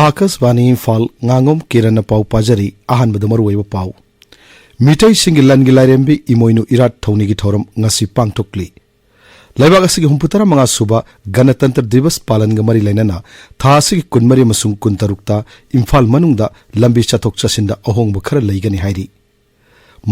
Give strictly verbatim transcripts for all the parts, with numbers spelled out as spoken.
ꯑꯥꯀꯥꯁꯕꯥꯅꯤ ꯏꯝꯐꯥꯜ, ꯉꯥꯉꯣꯝ ꯀꯤꯔꯟꯅ ꯄꯥꯎ ꯄꯥꯖꯔꯤ꯫ ꯑꯍꯥꯟꯕꯗ ꯃꯔꯨꯑꯣꯏꯕ ꯄꯥꯎ꯫ ꯃꯤꯇꯩꯁꯤꯡꯒꯤ ꯂꯟꯒꯤ ꯂꯥꯏꯔꯦꯝꯕꯤ ꯏꯃꯣꯏꯅꯨ ꯏꯔꯥꯠ ꯊꯧꯅꯤꯒꯤ ꯊꯧꯔꯝ ꯉꯁꯤ ꯄꯥꯡꯊꯣꯛꯂꯤ꯫ ꯂꯩꯕꯥꯛ ꯑꯁꯤꯒꯤ ꯍꯨꯝꯐꯨꯇꯔꯥ ꯃꯉꯥ ꯁꯨꯕ ꯒꯅꯇꯟꯇ꯭ꯔ ꯗꯤꯕꯁ ꯄꯥꯂꯟꯒ ꯃꯔꯤ ꯂꯩꯅꯅ ꯊꯥ ꯑꯁꯤꯒꯤ ꯀꯨꯟꯃꯔꯤ ꯑꯃꯁꯨꯡ ꯀꯨꯟꯇꯔꯨꯛꯇ ꯏꯝꯐꯥꯜ ꯃꯅꯨꯡꯗ ꯂꯝꯕꯤ ꯆꯠꯊꯣꯛ ꯆꯠꯁꯤꯟꯗ ꯑꯍꯣꯡꯕ ꯈꯔ ꯂꯩꯒꯅꯤ ꯍꯥꯏꯔꯤ꯫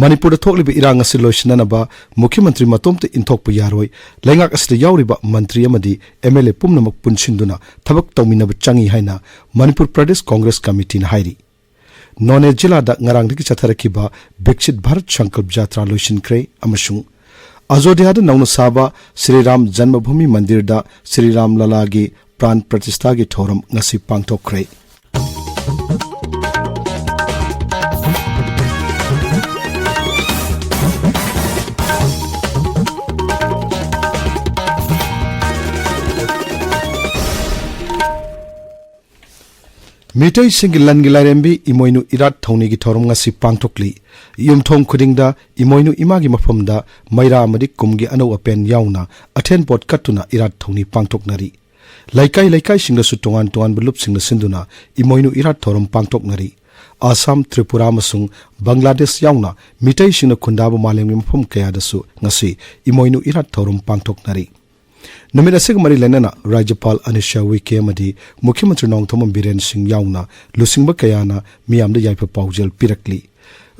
ꯃꯅꯤꯄꯨꯔꯗ ꯊꯣꯛꯂꯤꯕ ꯏꯔꯥꯡ ꯑꯁꯤ ꯂꯣꯏꯁꯤꯟꯅꯅꯕ ꯃꯨꯈ꯭ꯌ ꯃꯟꯇ꯭ꯔꯤ ꯃꯇꯣꯝꯇ ꯏꯟꯊꯣꯛꯄ ꯌꯥꯔꯣꯏ, ꯂꯩꯉꯥꯛ ꯑꯁꯤꯗ ꯌꯥꯎꯔꯤꯕ ꯃꯟꯇ꯭ꯔꯤ ꯑꯃꯗꯤ ꯑꯦꯝ ꯑꯦꯜ ꯑꯦ ꯄꯨꯝꯅꯃꯛ ꯄꯨꯟꯁꯤꯟꯗꯨꯅ ꯊꯕꯛ ꯇꯧꯃꯤꯟꯅꯕ ꯆꯪꯏ ꯍꯥꯏꯅ ꯃꯅꯤꯄꯨꯔ ꯄ꯭ꯔꯗꯦꯁ ꯀꯣꯡꯒ꯭ꯔꯦꯁ ꯀꯃꯤꯇꯤꯅ ꯍꯥꯏꯔꯤ꯫ ꯅꯣꯅꯦ ꯖꯤꯂꯥꯗ ꯉꯔꯥꯡꯗꯒꯤ ꯆꯠꯊꯔꯛꯈꯤꯕ ꯕꯤꯛꯁꯤꯠ ꯚꯥꯔꯠ ꯁꯪꯀꯜꯞ ꯖꯥꯇ꯭ꯔꯥ ꯂꯣꯏꯁꯤꯟꯈ꯭ꯔꯦ ꯑꯃꯁꯨꯡ ꯑꯖꯣꯙ꯭ꯌꯥꯗ ꯅꯧꯅ ꯁꯥꯕ ꯁ꯭ꯔꯤ ꯔꯥꯝ ꯖꯟꯃꯚꯨꯃꯤ ꯃꯟꯗꯤꯔꯗ ꯁ꯭ꯔꯤ ꯔꯥꯝ ꯂꯂꯥꯒꯤ ꯄ꯭ꯔꯥꯟ ꯄ꯭ꯔꯇꯤꯁꯊꯥꯒꯤ ꯊꯧꯔꯝ ꯉꯁꯤ ꯄꯥꯡꯊꯣꯛꯈ꯭ꯔꯦ꯫ ꯃꯤꯇꯩꯁꯤꯡꯒꯤ ꯂꯟꯒꯤ ꯂꯥꯏꯔꯦꯝꯕꯤ ꯏꯃꯣꯏꯅꯨ ꯏꯔꯥꯠ ꯊꯧꯅꯤꯒꯤ ꯊꯧꯔꯝ ꯉꯁꯤ ꯄꯥꯡꯊꯣꯛꯂꯤ꯫ ꯌꯨꯝꯊꯣꯡ ꯈꯨꯗꯤꯡꯗ ꯏꯃꯣꯏꯅꯨ ꯏꯃꯥꯒꯤ ꯃꯐꯝꯗ ꯃꯩꯔꯥ ꯑꯃꯗꯤ ꯀꯨꯝꯒꯤ ꯑꯅꯧ ꯑꯄꯦꯟ ꯌꯥꯎꯅ ꯑꯊꯦꯟ ꯄꯣꯠ ꯀꯠꯇꯨꯅ ꯏꯔꯥꯠ ꯊꯧꯅꯤ ꯄꯥꯡꯊꯣꯛꯅꯔꯤ꯫ ꯂꯩꯀꯥꯏ ꯂꯩꯀꯥꯏꯁꯤꯡꯗꯁꯨ ꯇꯣꯉꯥꯟ ꯇꯣꯉꯥꯟꯕ ꯂꯨꯞꯁꯤꯡꯅ ꯁꯤꯟꯗꯨꯅ ꯏꯃꯣꯏꯅꯨ ꯏꯔꯥꯠ ꯊꯧꯔꯝ ꯄꯥꯡꯊꯣꯛꯅꯔꯤ꯫ ꯑꯥꯁꯥꯝ, ꯇ꯭ꯔꯤꯄꯨꯔꯥ ꯑꯃꯁꯨꯡ ꯕꯪꯒ꯭ꯂꯥꯗꯦꯁ ꯌꯥꯎꯅ ꯃꯤꯇꯩꯁꯤꯡꯅ ꯈꯨꯟꯗꯥꯕ ꯃꯥꯂꯦꯝꯒꯤ ꯃꯐꯝ ꯀꯌꯥꯗꯁꯨ ꯉꯁꯤ ꯏꯃꯣꯏꯅꯨ ꯏꯔꯥꯠ ꯊꯧꯔꯝ ꯄꯥꯡꯊꯣꯛꯅꯔꯤ꯫ ꯅꯨꯃꯤꯠ ꯑꯁꯤꯒ ꯃꯔꯤ ꯂꯩꯅꯅ ꯔꯥꯖ꯭ꯌꯄꯥꯜ ꯑꯅꯤꯁꯥ ꯎꯏꯀꯦ ꯑꯃꯗꯤ ꯃꯨꯈ꯭ꯌ ꯃꯟꯇ꯭ꯔꯤ ꯅꯣꯡꯊꯣꯝꯕꯝ ꯕꯤꯔꯦꯟ ꯁꯤꯡ ꯌꯥꯎꯅ ꯂꯨꯆꯤꯡꯕ ꯀꯌꯥꯅ ꯃꯤꯌꯥꯝꯗ ꯌꯥꯏꯐ ꯄꯥꯎꯖꯦꯜ ꯄꯤꯔꯛꯂꯤ꯫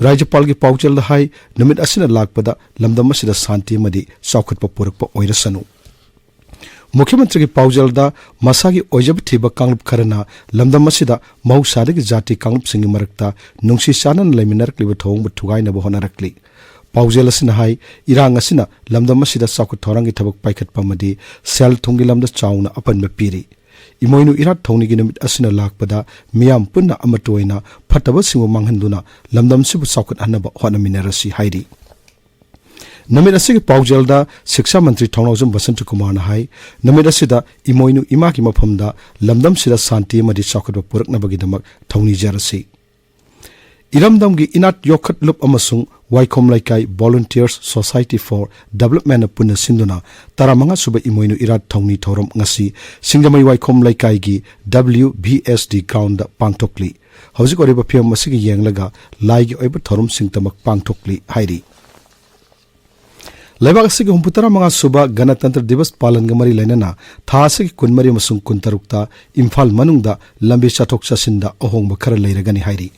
ꯔꯥꯖ꯭ꯌꯄꯥꯜꯒꯤ ꯄꯥꯎꯖꯦꯜꯗ ꯍꯥꯏ, ꯅꯨꯃꯤꯠ ꯑꯁꯤꯅ ꯂꯥꯛꯄꯗ ꯂꯝꯗꯝ ꯑꯁꯤꯗ ꯁꯥꯟꯇꯤ ꯑꯃꯗꯤ ꯆꯥꯎꯈꯠꯄ ꯄꯨꯔꯛꯄ ꯑꯣꯏꯔꯁꯅꯨ꯫ ꯃꯨꯈ꯭ꯌ ꯃꯟꯇ꯭ꯔꯤꯒꯤ ꯄꯥꯎꯖꯦꯜꯗ ꯃꯁꯥꯒꯤ ꯑꯣꯏꯖꯕ ꯊꯤꯕ ꯀꯥꯡꯂꯨꯞ ꯈꯔꯅ ꯂꯝꯗꯝ ꯑꯁꯤꯗ ꯃꯍꯧꯁꯥꯗꯒꯤ ꯖꯥꯇꯤ ꯀꯥꯡꯂꯨꯞꯁꯤꯡꯒꯤ ꯃꯔꯛꯇ ꯅꯨꯡꯁꯤ ꯆꯥꯟꯅꯅ ꯂꯩꯃꯤꯟꯅꯔꯛꯂꯤꯕ ꯊꯧꯑꯣꯡꯕꯨ ꯊꯨꯒꯥꯏꯅꯕ ꯍꯣꯠꯅꯔꯛꯂꯤ꯫ ꯄꯥꯎꯖꯦꯜ ꯑꯁꯤꯅ ꯍꯥꯏ, ꯏꯔꯥꯡ ꯑꯁꯤꯅ ꯂꯝꯗꯝ ꯑꯁꯤꯗ ꯆꯥꯎꯈꯠ ꯊꯧꯔꯥꯡꯒꯤ ꯊꯕꯛ ꯄꯥꯏꯈꯠꯄ ꯑꯃꯗꯤ ꯁꯦꯜ ꯊꯨꯝꯒꯤ ꯂꯝꯗ ꯆꯥꯎꯅ ꯑꯄꯟꯕ ꯄꯤꯔꯤ꯫ ꯏꯃꯣꯏꯅꯨ ꯏꯔꯥꯠ ꯊꯧꯅꯤꯒꯤ ꯅꯨꯃꯤꯠ ꯑꯁꯤꯅ ꯂꯥꯛꯄꯗ ꯃꯤꯌꯥꯝ ꯄꯨꯟꯅ ꯑꯃꯠꯇ ꯑꯣꯏꯅ ꯐꯠꯇꯕꯁꯤꯡꯕꯨ ꯃꯥꯡꯍꯟꯗꯨꯅ ꯂꯝꯗꯝꯁꯤꯕꯨ ꯆꯥꯎꯈꯠꯍꯟꯅꯕ ꯍꯣꯠꯅꯃꯤꯟꯅꯔꯁꯤ ꯍꯥꯏꯔꯤ꯫ ꯅꯨꯃꯤꯠ ꯑꯁꯤꯒꯤ ꯄꯥꯎꯖꯦꯜꯗ ꯁꯤꯛꯁꯥ ꯃꯟꯇ꯭ꯔꯤ ꯊꯧꯅꯥꯎꯖꯝ ꯕꯁꯟꯇ ꯀꯨꯃꯥꯔꯅ ꯍꯥꯏ, ꯅꯨꯃꯤꯠ ꯑꯁꯤꯗ ꯏꯃꯣꯏꯅꯨ ꯏꯃꯥꯒꯤ ꯃꯐꯝꯗ ꯂꯝꯗꯝꯁꯤꯗ ꯁꯥꯟꯇꯤ ꯑꯃꯗꯤ ꯆꯥꯎꯈꯠꯄ ꯄꯨꯔꯛꯅꯕꯒꯤꯗꯃꯛ ꯊꯧꯅꯤꯖꯔꯁꯤ꯫ ꯏꯔꯝꯗꯝꯒꯤ ꯏꯅꯥꯠ ꯌꯣꯛꯈꯠꯂꯨꯞ ꯑꯃꯁꯨꯡ ꯋꯥꯏꯈꯣꯝ ꯂꯩꯀꯥꯏ Volunteers Society for Developmentꯅ ꯄꯨꯟꯅ ꯁꯤꯟꯗꯨꯅ ꯇꯔꯥꯃꯉꯥ ꯁꯨꯕ ꯏꯃꯣꯏꯅꯨ ꯏꯔꯥꯠ ꯊꯧꯅꯤ ꯊꯧꯔꯝ ꯉꯁꯤ ꯁꯤꯡꯖꯃꯩ ꯋꯥꯏꯈꯣꯝ ꯂꯩꯀꯥꯏꯒꯤ W B S D groundꯗ ꯄꯥꯡꯊꯣꯛꯂꯤ꯫ ꯍꯧꯖꯤꯛ ꯑꯣꯏꯔꯤꯕ ꯐꯤꯕꯝ ꯑꯁꯤꯒꯤ ꯌꯦꯡꯂꯒ ꯂꯥꯏꯒꯤ ꯑꯣꯏꯕ ꯊꯧꯔꯝꯁꯤꯡꯇꯃꯛ ꯄꯥꯡꯊꯣꯛꯂꯤ ꯍꯥꯏꯔꯤ꯫ ꯂꯩꯕꯥꯛ ꯑꯁꯤꯒꯤ ꯍꯨꯝꯐꯨꯇꯔꯥ ꯃꯉꯥ ꯁꯨꯕ ꯒꯅꯇꯟꯇ꯭ꯔ ꯗꯤꯕꯁ ꯄꯥꯂꯟꯒ ꯃꯔꯤ ꯂꯩꯅꯅ ꯊꯥ ꯑꯁꯤꯒꯤ ꯀꯨꯟꯃꯔꯤ ꯑꯃꯁꯨꯡ ꯀꯨꯟꯇꯔꯨꯛꯇ ꯏꯝꯐꯥꯜ ꯃꯅꯨꯡꯗ ꯂꯝꯕꯤ ꯆꯠꯊꯣꯛ ꯆꯠꯁꯤꯟꯗ ꯑꯍꯣꯡꯕ ꯈꯔ ꯂꯩꯔꯒꯅꯤ ꯍꯥꯏꯔꯤ꯫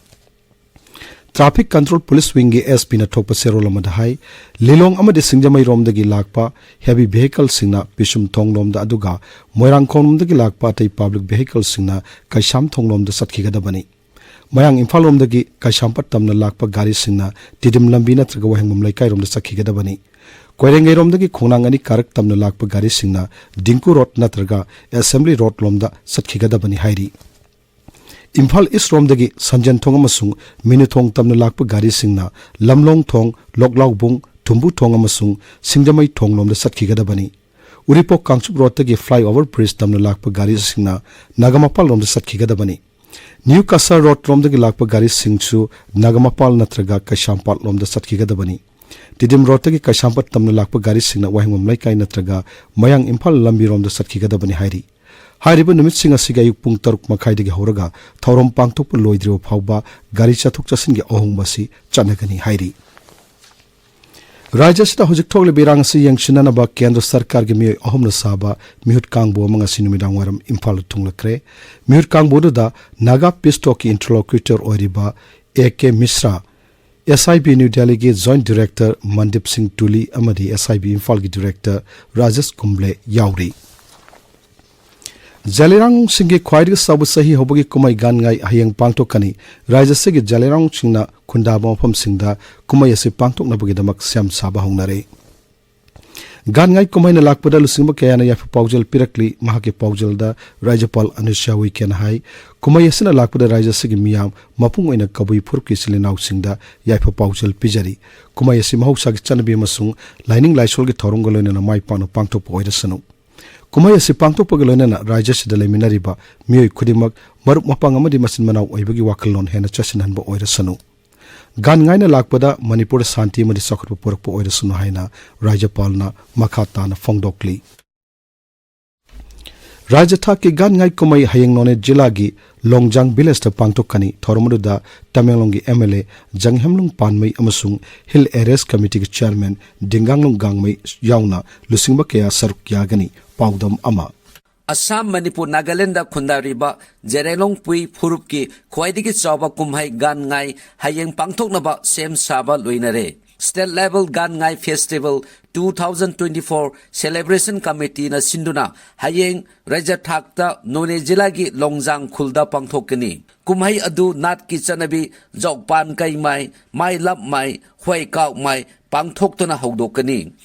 Traffic Control Police Wingꯒꯤ S Pꯅ ꯊꯣꯛꯄ ꯆꯦꯔꯣꯜ ꯑꯃꯗ ꯍꯥꯏ, ꯂꯤꯂꯣꯡ ꯑꯃꯗꯤ ꯁꯤꯡꯖꯃꯩꯔꯣꯝꯗꯒꯤ ꯂꯥꯛꯄ heavy vehicleꯁꯤꯡꯅ ꯄꯤꯁꯨꯝ ꯊꯣꯡꯂꯣꯝꯗ, ꯑꯗꯨꯒ ꯃꯣꯏꯔꯥꯡꯈꯣꯝꯂꯣꯝꯗꯒꯤ ꯂꯥꯛꯄ ꯑꯇꯩ public vehicleꯁꯤꯡꯅ ꯀꯩꯁꯥꯝꯊꯣꯡꯂꯣꯝꯗ ꯆꯠꯈꯤꯒꯗꯕꯅꯤ꯫ ꯃꯌꯥꯡ ꯏꯝꯐꯥꯜꯔꯣꯝꯗꯒꯤ ꯀꯩꯁꯥꯝꯄꯥꯠ ꯇꯝꯅ ꯂꯥꯛꯄ ꯒꯥꯔꯤꯁꯤꯡꯅ ꯇꯤꯗꯤꯝ ꯂꯝꯕꯤ ꯅꯠꯇ꯭ꯔꯒ ꯋꯥꯍꯦꯡꯕꯝ ꯂꯩꯀꯥꯏꯔꯣꯝꯗ ꯆꯠꯈꯤꯒꯗꯕꯅꯤ꯫ ꯀꯣꯏꯔꯦꯡꯒꯩꯔꯣꯝꯗꯒꯤ ꯈꯣꯡꯅꯥꯡ ꯑꯅꯤ ꯀꯥꯔꯛ ꯇꯝꯅ ꯂꯥꯛꯄ ꯒꯥꯔꯤꯁꯤꯡꯅ ꯗꯤꯡꯀꯨ ꯔꯣꯗ ꯅꯠꯇ꯭ꯔꯒ ꯑꯦꯁꯦꯝꯕ꯭ꯂꯤ ꯔꯣꯗꯂꯣꯝꯗ ꯆꯠꯈꯤꯒꯗꯕꯅꯤ ꯍꯥꯏꯔꯤ꯫ ꯏꯝꯐꯥꯜ ꯏꯁ꯭ꯠꯔꯣꯝꯗꯒꯤ ꯁꯟꯖꯦꯟꯊꯣꯡ ꯑꯃꯁꯨꯡ ꯃꯤꯅꯨꯊꯣꯡ ꯇꯝꯅ ꯂꯥꯛꯄ ꯒꯥꯔꯤꯁꯤꯡꯅ ꯂꯝꯂꯣꯡ ꯊꯣꯡ, ꯂꯣꯛꯂꯥꯎꯕꯨꯡ, ꯊꯨꯝꯕꯨ ꯊꯣꯡ ꯑꯃꯁꯨꯡ ꯁꯤꯡꯖꯃꯩ ꯊꯣꯡꯂꯣꯝꯗ ꯆꯠꯈꯤꯒꯗꯕꯅꯤ꯫ ꯎꯔꯤꯄꯣꯛ ꯀꯥꯡꯆꯨꯞ ꯔꯣꯗꯇꯒꯤ flyover bridge ꯇꯝꯅ ꯂꯥꯛꯄ ꯒꯥꯔꯤꯁꯤꯡꯅ ꯅꯥꯒꯥꯃꯄꯥꯜꯂꯣꯝꯗ ꯆꯠꯈꯤꯒꯗꯕꯅꯤ꯫ ꯅ꯭ꯌꯨ ꯀꯁꯥꯔ ꯔꯣꯗꯂꯣꯝꯗꯒꯤ ꯂꯥꯛꯄ ꯒꯥꯔꯤꯁꯤꯡꯁꯨ ꯅꯥꯒꯥꯃꯄꯥꯜ ꯅꯠꯇ꯭ꯔꯒ ꯀꯩꯁꯥꯝꯄꯥꯠꯂꯣꯝꯗ ꯆꯠꯈꯤꯒꯗꯕꯅꯤ꯫ ꯇꯤꯗꯤꯝ ꯔꯣꯗꯇꯒꯤ ꯀꯩꯁꯥꯝꯄꯥꯠ ꯇꯝꯅ ꯂꯥꯛꯄ ꯒꯥꯔꯤꯁꯤꯡꯅ ꯋꯥꯍꯦꯡꯕꯝ ꯂꯩꯀꯥꯏ ꯅꯠꯇ꯭ꯔꯒ ꯃꯌꯥꯡ ꯏꯝꯐꯥꯜ ꯂꯝꯕꯤꯔꯣꯝꯗ ꯆꯠꯈꯤꯒꯗꯕꯅꯤ ꯍꯥꯏꯔꯤ꯫ ꯍꯥꯏꯔꯤꯕ ꯅꯨꯃꯤꯠꯁꯤꯡ ꯑꯁꯤꯒꯤ ꯑꯌꯨꯛ ꯄꯨꯡ ꯇꯔꯨꯛ ꯃꯈꯥꯏꯗꯒꯤ ꯍꯧꯔꯒ ꯊꯧꯔꯝ ꯄꯥꯡꯊꯣꯛꯄ ꯂꯣꯏꯗ꯭ꯔꯤꯕ ꯐꯥꯎꯕ ꯒꯥꯔꯤ ꯆꯠꯊꯣꯛ ꯆꯠꯁꯤꯟꯒꯤ ꯑꯍꯣꯡꯕ ꯑꯁꯤ ꯆꯠꯅꯒꯅꯤ ꯍꯥꯏꯔꯤ꯫ ꯔꯥꯖ꯭ꯌ ꯑꯁꯤꯗ ꯍꯧꯖꯤꯛ ꯊꯣꯛꯂꯤꯕ ꯏꯔꯥꯡ ꯑꯁꯤ ꯌꯦꯡꯁꯤꯟꯅꯅꯕ ꯀꯦꯟꯗ꯭ꯔ ꯁꯔꯀꯥꯔꯒꯤ ꯃꯤꯑꯣꯏ ꯑꯍꯨꯝꯅ ꯁꯥꯕ ꯃꯤꯍꯨꯠ ꯀꯥꯡꯕꯨ ꯑꯃ ꯉꯁꯤ ꯅꯨꯃꯤꯗꯥꯡ ꯋꯥꯏꯔꯝ ꯏꯝꯐꯥꯜꯗ ꯊꯨꯡꯂꯈ꯭ꯔꯦ꯫ ꯃꯤꯍꯨꯠ ꯀꯥꯡꯕꯨ ꯑꯗꯨꯗ ꯅꯥꯒꯥ ꯄꯤꯁ ꯇꯣꯛꯀꯤ interlocutor ꯑꯣꯏꯔꯤꯕ A K ꯃꯤꯁ꯭ꯔꯥ, S I B new ꯗꯦꯜꯂꯤꯒꯤ Joint Director ꯃꯟꯗꯤꯞ ꯁꯤꯡ ꯇꯨꯂꯤ ꯑꯃꯗꯤ S I B ꯏꯝꯐꯥꯜꯒꯤ Director ꯔꯥꯖꯦꯁ ꯀꯨꯝꯕ꯭ꯂꯦ ꯌꯥꯎꯔꯤ꯫ ꯖꯂꯤꯔꯥꯡꯁꯤꯡꯒꯤ ꯈ꯭ꯋꯥꯏꯗꯒꯤ ꯆꯥꯎꯕ ꯆꯍꯤ ꯍꯧꯕꯒꯤ ꯀꯨꯝꯍꯩ ꯒꯥꯟꯉꯥꯏ ꯍꯌꯦꯡ ꯄꯥꯡꯊꯣꯛꯀꯅꯤ꯫ ꯔꯥꯖ꯭ꯌ ꯑꯁꯤꯒꯤ ꯖꯂꯤꯔꯥꯡꯁꯤꯡꯅ ꯈꯨꯟꯗꯥꯕ ꯃꯐꯝꯁꯤꯡꯗ ꯀꯨꯝꯍꯩ ꯑꯁꯤ ꯄꯥꯡꯊꯣꯛꯅꯕꯒꯤꯗꯃꯛ ꯁꯦꯝ ꯁꯥꯕ ꯍꯧꯅꯔꯦ꯫ ꯒꯥꯟꯉꯥꯏ ꯀꯨꯝꯍꯩꯅ ꯂꯥꯛꯄꯗ ꯂꯨꯆꯤꯡꯕ ꯀꯌꯥꯅ ꯌꯥꯏꯐ ꯄꯥꯎꯖꯦꯜ ꯄꯤꯔꯛꯂꯤ꯫ ꯃꯍꯥꯛꯀꯤ ꯄꯥꯎꯖꯦꯜꯗ ꯔꯥꯖ꯭ꯌꯄꯥꯜ ꯑꯅꯨꯁ꯭ꯌꯥ ꯎꯏꯀꯦꯅ ꯍꯥꯏ, ꯀꯨꯝꯍꯩ ꯑꯁꯤꯅ ꯂꯥꯛꯄꯗ ꯔꯥꯖ꯭ꯌ ꯑꯁꯤꯒꯤ ꯃꯤꯌꯥꯝ, ꯃꯄꯨꯡ ꯑꯣꯏꯅ ꯀꯕꯨꯏ ꯐꯨꯔꯨꯞꯀꯤ ꯏꯆꯤꯜ ꯏꯅꯥꯎꯁꯤꯡꯗ ꯌꯥꯏꯐ ꯄꯥꯎꯖꯦꯜ ꯄꯤꯖꯔꯤ꯫ ꯀꯨꯝꯍꯩ ꯑꯁꯤ ꯃꯍꯧꯁꯥꯒꯤ ꯆꯠꯅꯕꯤ ꯑꯃꯁꯨꯡ ꯂꯥꯏꯅꯤꯡ ꯂꯥꯏꯁꯣꯜꯒꯤ ꯊꯧꯔꯝꯒ ꯂꯣꯏꯅꯅ ꯃꯥꯏ ꯄꯥꯛꯅ ꯄꯥꯡꯊꯣꯛꯄ ꯑꯣꯏꯔꯁꯅꯨ꯫ ꯀꯨꯝꯍꯩ ꯑꯁꯤ ꯄꯥꯡꯊꯣꯛꯄꯒ ꯂꯣꯏꯅꯅ ꯔꯥꯖ꯭ꯌ ꯑꯁꯤꯗ ꯂꯩꯃꯤꯟꯅꯔꯤꯕ ꯃꯤꯑꯣꯏ ꯈꯨꯗꯤꯡꯃꯛ ꯃꯔꯨꯞ ꯃꯄꯥꯡ ꯑꯃꯗꯤ ꯃꯆꯤꯟ ꯃꯅꯥꯎ ꯑꯣꯏꯕꯒꯤ ꯋꯥꯈꯜꯂꯣꯟ ꯍꯦꯟꯅ ꯆꯦꯠꯁꯤꯟꯍꯟꯕ ꯑꯣꯏꯔꯁꯅꯨ꯫ ꯒꯥꯟ ꯉꯥꯏꯅ ꯂꯥꯛꯄꯗ ꯃꯅꯤꯄꯨꯔꯗ ꯁꯥꯟꯇꯤ ꯑꯃꯗꯤ ꯆꯥꯎꯈꯠꯄ ꯄꯨꯔꯛꯄ ꯑꯣꯏꯔꯁꯅꯨ ꯍꯥꯏꯅ ꯔꯥꯖ꯭ꯌꯄꯥꯜꯅ ꯃꯈꯥ ꯇꯥꯅ ꯐꯣꯡꯗꯣꯛꯂꯤ꯫ ꯔꯥꯖ꯭ꯌ ꯊꯥꯛꯀꯤ ꯒꯥꯟ ꯉꯥꯏ ꯀꯨꯝꯍꯩ ꯍꯌꯦꯡ ꯅꯣꯅꯦ ꯖꯤꯂꯥꯒꯤ ꯂꯣꯡꯖꯥꯡ ꯚꯤꯂꯦꯖꯇ ꯄꯥꯡꯊꯣꯛꯀꯅꯤ꯫ ꯊꯧꯔꯝ ꯑꯗꯨꯗ ꯇꯃꯦꯡꯂꯣꯡꯒꯤ ꯑꯦꯝ ꯑꯦꯜ ꯑꯦ ꯖꯪꯍꯦꯝꯂꯨꯡ ꯄꯥꯟꯃꯩ ꯑꯃꯁꯨꯡ ꯍꯤꯜ ꯑꯦꯔꯤꯌꯥꯁ ꯀꯃꯤꯇꯤꯒꯤ ꯆꯤꯌꯔꯃꯦꯟ ꯗꯤꯡꯒꯥꯡꯂꯨꯡ ꯒꯥꯡꯃꯩ ꯌꯥꯎꯅ ꯂꯨꯆꯤꯡꯕ ꯀꯌꯥ ꯁꯔꯨꯛ ꯌꯥꯒꯅꯤ꯫ ꯄꯥꯎꯗꯝ ꯑꯃ꯫ ꯑꯁꯥꯝ, ꯃꯅꯤꯄꯨꯔ, ꯅꯥꯒꯥꯂꯦꯟꯗ ꯈꯨꯟꯗꯥꯔꯤꯕ ꯖꯦꯔꯦꯂꯣꯡ ꯄꯨꯏ ꯐꯨꯔꯨꯞꯀꯤ ꯈ꯭ꯋꯥꯏꯗꯒꯤ ꯆꯥꯎꯕ ꯀꯨꯝꯍꯩ ꯒꯥꯟ ꯉꯥꯏ ꯍꯌꯦꯡ ꯄꯥꯡꯊꯣꯛꯅꯕ ꯁꯦꯝ ꯁꯥꯕ ꯂꯣꯏꯅꯔꯦ꯫ State Level ꯒꯥꯟ ꯉꯥꯏ Festival two thousand twenty-four Celebration Committeeꯅ ꯁꯤꯟꯗꯨꯅ ꯍꯌꯦꯡ ꯔꯥꯖ꯭ꯌ ꯊꯥꯛꯇ ꯅꯣꯅꯦ ꯖꯤꯂꯥꯒꯤ ꯂꯣꯡꯖꯥꯡ ꯈꯨꯜꯗ ꯄꯥꯡꯊꯣꯛꯀꯅꯤ꯫ ꯀꯨꯝꯍꯩ ꯑꯗꯨ ꯅꯥꯠꯀꯤ ꯆꯠꯅꯕꯤ ꯖꯣꯛꯄꯥꯟ ꯀꯩꯃꯥꯏ, ꯃꯥꯏ ꯂꯞꯃꯥꯏ, ꯍꯨꯏ ꯀꯥꯎꯃꯥꯏ ꯄꯥꯡꯊꯣꯛꯇꯨꯅ ꯍꯧꯗꯣꯛꯀꯅꯤ꯫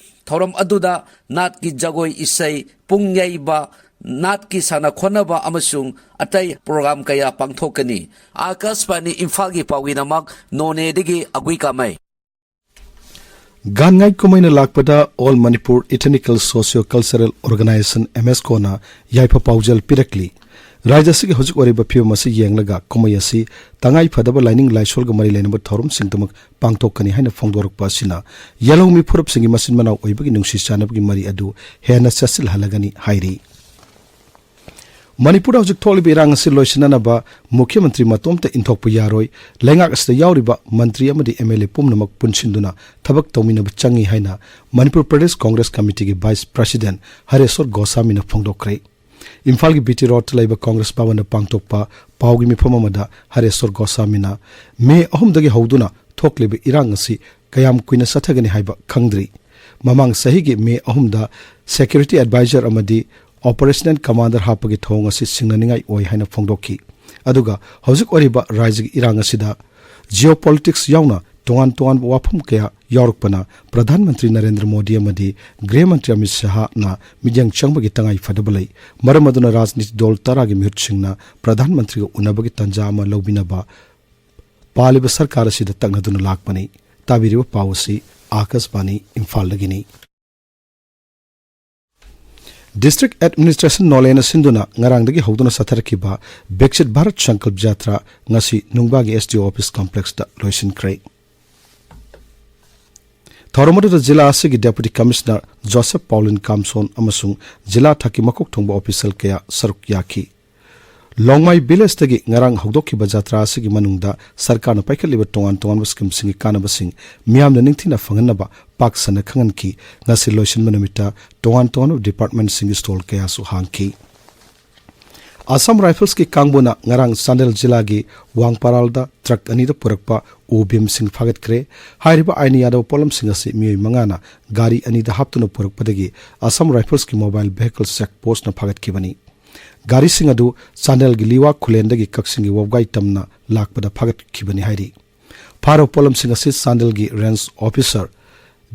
ꯊꯧꯔꯝ ꯑꯗꯨꯗ ꯅꯥꯠꯀꯤ ꯖꯒꯣꯏ ꯏꯁꯩ, ꯄꯨꯡ ꯌꯩꯕ, ꯅꯥꯠꯀꯤ ꯁꯥꯟꯅ ꯈꯣꯠꯅꯕ ꯑꯃꯁꯨꯡ ꯑꯇꯩ ꯄ꯭ꯔꯣꯒ꯭ꯔꯥꯝ ꯀꯌꯥ ꯄꯥꯡꯊꯣꯛꯀꯅꯤ꯫ ꯑꯥꯀꯥꯁꯕꯥꯅꯤ ꯏꯝꯐꯥꯜꯒꯤ ꯄꯥꯎꯃꯤꯅꯃꯛ ꯅꯣꯅꯦꯗꯒꯤ ꯑꯒꯨꯏ ꯀꯥꯃꯩ꯫ ꯒꯥꯟꯉꯥꯏ ꯀꯨꯝꯍꯩꯅ ꯂꯥꯛꯄꯗ All Manipur Ethnical Socio Cultural Organization, M S ꯀꯣꯅ ꯌꯥꯏꯐ ꯄꯥꯎꯖꯦꯜ ꯄꯤꯔꯛꯂꯤ꯫ ꯔꯥꯖ꯭ꯌ ꯑꯁꯤꯒꯤ ꯍꯧꯖꯤꯛ ꯑꯣꯏꯔꯤꯕ ꯐꯤꯕꯝ ꯑꯁꯤ ꯌꯦꯡꯂꯒ ꯀꯨꯝꯍꯩ ꯑꯁꯤ ꯇꯉꯥꯏ ꯐꯗꯕ ꯂꯥꯏꯅꯤꯡ ꯂꯥꯏꯁꯣꯜꯒ ꯃꯔꯤ ꯂꯩꯅꯕ ꯊꯧꯔꯝꯁꯤꯡꯗꯃꯛ ꯄꯥꯡꯊꯣꯛꯀꯅꯤ ꯍꯥꯏꯅ ꯐꯣꯡꯗꯣꯔꯛꯄ ꯑꯁꯤꯅ ꯌꯦꯜꯍꯧꯃꯤ ꯐꯨꯔꯨꯞꯁꯤꯡꯒꯤ ꯃꯆꯤꯟ ꯃꯅꯥꯎ ꯑꯣꯏꯕꯒꯤ ꯅꯨꯡꯁꯤ ꯆꯥꯟꯅꯕꯒꯤ ꯃꯔꯤ ꯑꯗꯨ ꯍꯦꯟꯅ ꯆꯦꯠꯁꯤꯜꯍꯜꯂꯒꯅꯤ ꯍꯥꯏꯔꯤ꯫ ꯃꯅꯤꯄꯨꯔꯗ ꯍꯧꯖꯤꯛ ꯊꯣꯛꯂꯤꯕ ꯏꯔꯥꯡ ꯑꯁꯤ ꯂꯣꯏꯁꯤꯟꯅꯅꯕ ꯃꯨꯈ꯭ꯌ ꯃꯟꯇ꯭ꯔꯤ ꯃꯇꯣꯝꯇ ꯏꯟꯊꯣꯛꯄ ꯌꯥꯔꯣꯏ꯫ ꯂꯩꯉꯥꯛ ꯑꯁꯤꯗ ꯌꯥꯎꯔꯤꯕ ꯃꯟꯇ꯭ꯔꯤ ꯑꯃꯗꯤ ꯑꯦꯝ ꯑꯦꯜ ꯑꯦ ꯄꯨꯝꯅꯃꯛ ꯄꯨꯟꯁꯤꯟꯗꯨꯅ ꯊꯕꯛ ꯇꯧꯃꯤꯟꯅꯕ ꯆꯪꯏ ꯍꯥꯏꯅ ꯃꯅꯤꯄꯨꯔ ꯄ꯭ꯔꯗꯦꯁ ꯀꯣꯡꯒ꯭ꯔꯦꯁ ꯀꯃꯤꯇꯤꯒꯤ ꯚꯥꯏꯁ ꯄ꯭ꯔꯁꯤꯗꯦꯟ ꯍꯔꯦꯁ꯭ꯋꯔ ꯒꯣꯁꯥꯃꯤꯅ ꯐꯣꯡꯗꯣꯛꯈ꯭ꯔꯦ꯫ ꯏꯝꯐꯥꯜꯒꯤ ꯕꯤ ꯇꯤ ꯔꯣꯗꯇ ꯂꯩꯕ ꯀꯣꯡꯒ꯭ꯔꯦꯁ ꯚꯕꯟꯗ ꯄꯥꯡꯊꯣꯛꯄ ꯄꯥꯎꯒꯤ ꯃꯤꯐꯝ ꯑꯃꯗ ꯍꯔꯦꯁ꯭ꯋꯔ ꯒꯣꯁꯥꯃꯤꯅ ꯃꯦ ꯑꯍꯨꯝꯗꯒꯤ ꯍꯧꯗꯨꯅ ꯊꯣꯛꯂꯤꯕ ꯏꯔꯥꯡ ꯑꯁꯤ ꯀꯌꯥꯝ ꯀꯨꯏꯅ ꯆꯠꯊꯒꯅꯤ ꯍꯥꯏꯕ ꯈꯪꯗ꯭ꯔꯤ꯫ ꯃꯃꯥꯡ ꯆꯍꯤꯒꯤ ꯃꯦ ꯑꯍꯨꯝꯗ ꯁꯦꯀ꯭ꯌꯨꯔꯤꯇꯤ ꯑꯦꯗꯚꯥꯏꯖꯔ ꯑꯃꯗꯤ ꯑꯣꯄꯔꯦꯁꯅꯦꯜ ꯀꯃꯥꯟꯗꯔ ꯍꯥꯞꯄꯒꯤ ꯊꯧꯑꯣꯡ ꯑꯁꯤ ꯁꯤꯡꯅꯅꯤꯡꯉꯥꯏ ꯑꯣꯏ ꯍꯥꯏꯅ ꯐꯣꯡꯗꯣꯛꯈꯤ꯫ ꯑꯗꯨꯒ ꯍꯧꯖꯤꯛ ꯑꯣꯏꯔꯤꯕ ꯔꯥꯖ꯭ꯌꯒꯤ ꯏꯔꯥꯡ ꯑꯁꯤꯗ ꯖꯤꯑꯣ ꯄꯣꯂꯤꯇꯤꯛꯁ ꯌꯥꯎꯅ ꯇꯣꯉꯥꯟ ꯇꯣꯉꯥꯟꯕ ꯋꯥꯐꯝ ꯀꯌꯥ ꯌꯥꯎꯔꯛꯄꯅ ꯄ꯭ꯔꯙꯥꯟ ꯃꯟꯇ꯭ꯔꯤ ꯅꯔꯦꯟꯗ꯭ꯔ ꯃꯣꯗꯤ ꯑꯃꯗꯤ ꯒ꯭ꯔꯤꯍ ꯃꯟꯇ꯭ꯔꯤ ꯑꯃꯤꯠ ꯁꯍꯥꯅ ꯃꯤꯠꯌꯦꯡ ꯆꯪꯕꯒꯤ ꯇꯉꯥꯏ ꯐꯗꯕ ꯂꯩ꯫ ꯃꯔꯝ ꯑꯗꯨꯅ ꯔꯥꯖꯅꯤꯇꯤ ꯗꯣꯜ ꯇꯔꯥꯒꯤ ꯃꯤꯍꯨꯠꯁꯤꯡꯅ ꯄ꯭ꯔꯙꯥꯟ ꯃꯟꯇ꯭ꯔꯤꯒ ꯎꯅꯕꯒꯤ ꯇꯥꯟꯖꯥ ꯑꯃ ꯂꯧꯕꯤꯅꯕ ꯄꯥꯜꯂꯤꯕ ꯁꯔꯀꯥꯔ ꯑꯁꯤꯗ ꯇꯛꯅꯗꯨꯅ ꯂꯥꯛꯄꯅꯤ꯫ ꯇꯥꯕꯤꯔꯤꯕ ꯄꯥꯎ ꯑꯁꯤ ꯑꯥꯀꯥꯁꯕꯥꯅꯤ ꯏꯝꯐꯥꯜꯗꯒꯤꯅꯤ꯫ District Administration ꯅꯣꯂꯦꯅ ꯁꯤꯟꯗꯨꯅ ꯉꯔꯥꯡꯗꯒꯤ ꯍꯧꯗꯨꯅ ꯆꯠꯊꯔꯛꯈꯤꯕ ꯕꯤꯛꯁꯤꯠ ꯚꯥꯔꯠ ꯁꯪꯀꯜꯞ ꯖꯥꯇ꯭ꯔꯥ ꯉꯁꯤ ꯅꯨꯡꯕꯥꯒꯤ S D O office complexꯇ ꯂꯣꯏꯁꯤꯟꯈ꯭ꯔꯦ꯫ ꯊꯧꯔꯝ ꯑꯗꯨꯗ ꯖꯤꯂꯥ ꯑꯁꯤꯒꯤ Deputy Commissioner ꯖꯣꯁꯦꯐ ꯄꯥꯎꯂꯤꯟ ꯀꯥꯝꯁꯣꯟ ꯑꯃꯁꯨꯡ ꯖꯤꯂꯥ ꯊꯥꯛꯀꯤ ꯃꯀꯣꯛ ꯊꯣꯡꯕ official ꯀꯌꯥ ꯁꯔꯨꯛ ꯌꯥꯈꯤ꯫ ꯂꯣꯡꯃꯥꯏ villageꯇꯒꯤ ꯉꯔꯥꯡ ꯍꯧꯗꯣꯛꯈꯤꯕ ꯖꯥꯇ꯭ꯔꯥ ꯑꯁꯤꯒꯤ ꯃꯅꯨꯡꯗ ꯁꯔꯀꯥꯔꯅ ꯄꯥꯏꯈꯠꯂꯤꯕ ꯇꯣꯉꯥꯟ ꯇꯣꯉꯥꯟꯕ schemeꯁꯤꯡꯒꯤ ꯀꯥꯟꯅꯕꯁꯤꯡ ꯃꯤꯌꯥꯝꯅ ꯅꯤꯡꯊꯤꯅ ꯐꯪꯍꯟꯅꯕ ꯄꯥꯛ ꯁꯟꯅ ꯈꯪꯍꯟꯈꯤ꯫ ꯉꯁꯤ ꯂꯣꯏꯁꯤꯟꯕ ꯅꯨꯃꯤꯠꯇ ꯇꯣꯉꯥꯟ ꯇꯣꯉꯥꯟꯕ departmentꯁꯤꯡꯒꯤ stall ꯀꯌꯥꯁꯨ ꯍꯥꯡꯈꯤ꯫ ꯑꯁꯥꯝ ꯔꯥꯏꯐꯜꯁꯀꯤ ꯀꯥꯡꯕꯨꯅ ꯉꯔꯥꯡ ꯆꯥꯟꯗꯦꯜ ꯖꯤꯂꯥꯒꯤ ꯋꯥꯡꯄꯥꯔꯥꯜꯗ truck ꯑꯅꯤꯗ ꯄꯨꯔꯛꯄ ꯎ ꯕꯤꯝꯁꯤꯡ ꯐꯥꯒꯠꯈ꯭ꯔꯦ꯫ ꯍꯥꯏꯔꯤꯕ ꯑꯥꯏꯟ ꯌꯥꯗꯕ ꯄꯣꯠꯂꯝꯁꯤꯡ ꯑꯁꯤ ꯃꯤꯑꯣꯏ ꯃꯉꯥꯅ ꯒꯥꯔꯤ ꯑꯅꯤꯗ ꯍꯥꯞꯇꯨꯅ ꯄꯨꯔꯛꯄꯗꯒꯤ ꯑꯁꯥꯝ ꯔꯥꯏꯐꯜꯁꯀꯤ mobile vehicle check postꯅ ꯐꯥꯒꯠꯈꯤꯕꯅꯤ꯫ ꯒꯥꯔꯤꯁꯤꯡ ꯑꯗꯨ ꯆꯥꯟꯗꯦꯜꯒꯤ ꯂꯤꯋꯥ ꯈꯨꯂꯦꯟꯗꯒꯤ ꯀꯛꯆꯤꯡꯒꯤ ꯋꯥꯕꯒꯥꯏ ꯇꯝꯅ ꯂꯥꯛꯄꯗ ꯐꯥꯒꯠꯈꯤꯕꯅꯤ ꯍꯥꯏꯔꯤ꯫ ꯐꯥꯔꯕ ꯄꯣꯠꯂꯝꯁꯤꯡ ꯑꯁꯤ ꯆꯥꯟꯗꯦꯜꯒꯤ range officer,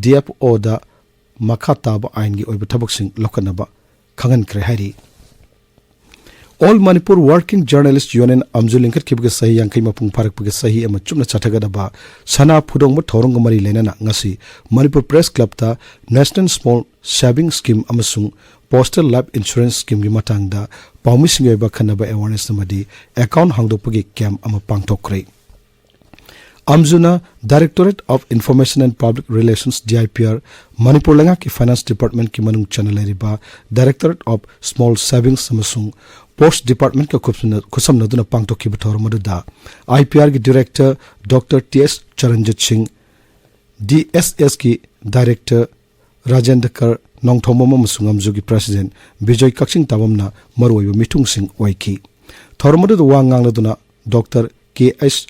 D F Oꯗ ꯃꯈꯥ ꯇꯥꯕ ꯑꯥꯏꯟꯒꯤ ꯑꯣꯏꯕ ꯊꯕꯛꯁꯤꯡ ꯂꯧꯈꯠꯅꯕ ꯈꯪꯍꯟꯈ꯭ꯔꯦ ꯍꯥꯏꯔꯤ꯫ All Manipur Working Journalist Union, ꯑꯝꯖꯨ ꯂꯤꯡꯈꯠꯈꯤꯕꯒꯤ ꯆꯍꯤ ꯌꯥꯡꯈꯩ ꯃꯄꯨꯡ ꯐꯥꯔꯛꯄꯒꯤ ꯆꯍꯤ ꯑꯃ ꯆꯨꯞꯅ ꯆꯠꯊꯒꯗꯕ ꯁꯅꯥ ꯐꯨꯗꯣꯡꯕ ꯊꯧꯔꯝꯒ ꯃꯔꯤ ꯂꯩꯅꯅ ꯉꯁꯤ Manipur Press Clubꯇ National Small Saving Scheme ꯑꯃꯁꯨꯡ Postal Life Insurance Schemeꯒꯤ ꯃꯇꯥꯡꯗ ꯄꯥꯎꯃꯤꯁꯤꯡꯒꯤ ꯑꯣꯏꯕ ꯈꯟꯅꯕ awareness ꯑꯃꯗꯤ account ꯍꯥꯡꯗꯣꯛꯄꯒꯤ camp ꯑꯃ ꯄꯥꯡꯊꯣꯛꯈ꯭ꯔꯦ꯫ ꯑꯝꯖꯨꯅ Directorate of Information and Public Relations, D I P R, Manipur ꯂꯩꯉꯥꯛꯀꯤ Finance Departmentꯀꯤ ꯃꯅꯨꯡ ꯆꯟꯅ ꯂꯩꯔꯤꯕ Directorate of Small Savings ꯑꯃꯁꯨꯡ Post Departmentꯀ ꯈꯨꯠꯁꯝꯅ-, ꯈꯨꯠꯁꯝꯅꯗꯨꯅ ꯄꯥꯡꯊꯣꯛꯈꯤꯕ ꯊꯧꯔꯝ ꯑꯗꯨꯗ I P Rꯒꯤ Director Doctor T S ꯆꯔꯟꯖꯤꯠ ꯁꯤꯡ, D S Sꯒꯤ Director ꯔꯥꯖꯦꯟꯗ꯭ꯔ ꯀꯔ ꯅꯣꯡꯊꯣꯝꯕꯝ ꯑꯃꯁꯨꯡ ꯑꯝꯖꯨꯒꯤ President ꯕꯤꯖꯣꯏ ꯀꯛꯆꯤꯡ ꯇꯥꯕꯝꯅ ꯃꯔꯨꯑꯣꯏꯕ ꯃꯤꯊꯨꯡꯁꯤꯡ ꯑꯣꯏꯈꯤ꯫ ꯊꯧꯔꯝ ꯑꯗꯨꯗ ꯋꯥ ꯉꯥꯡꯂꯗꯨꯅ Doctor K S